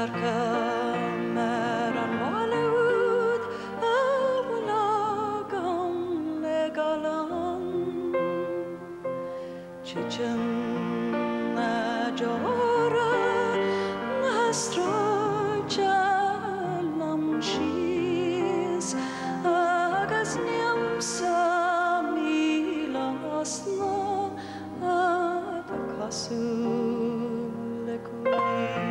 Dearcaim ar an bhaile úd a bhfuil agam le gabháil ann. Titeann na deora na stráice liom síos agus nímsa mílosna atá cosúil le gaoth.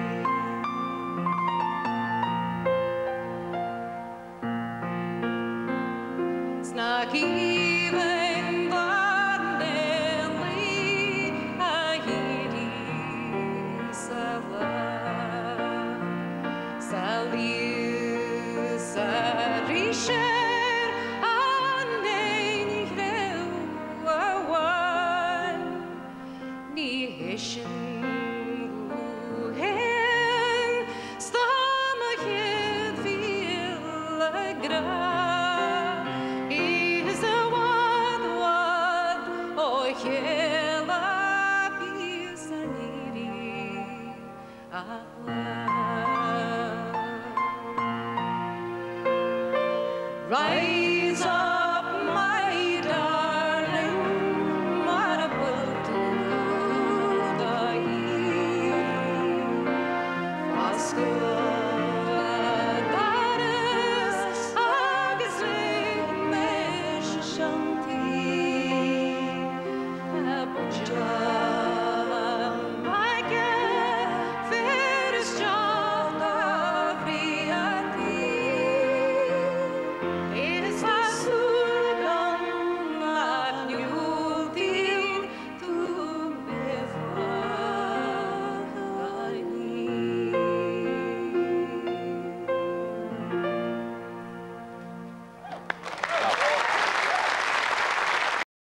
Sna cíbhinn mhairnéalaigh a éirí sa lá, sa liú sa rís ar an aon chraobh amháin. Ní hé sin go haon stad mo chéad mhíle grá. Is i bhfad, bhfad ó chéile bíos ár n-éirí a lá.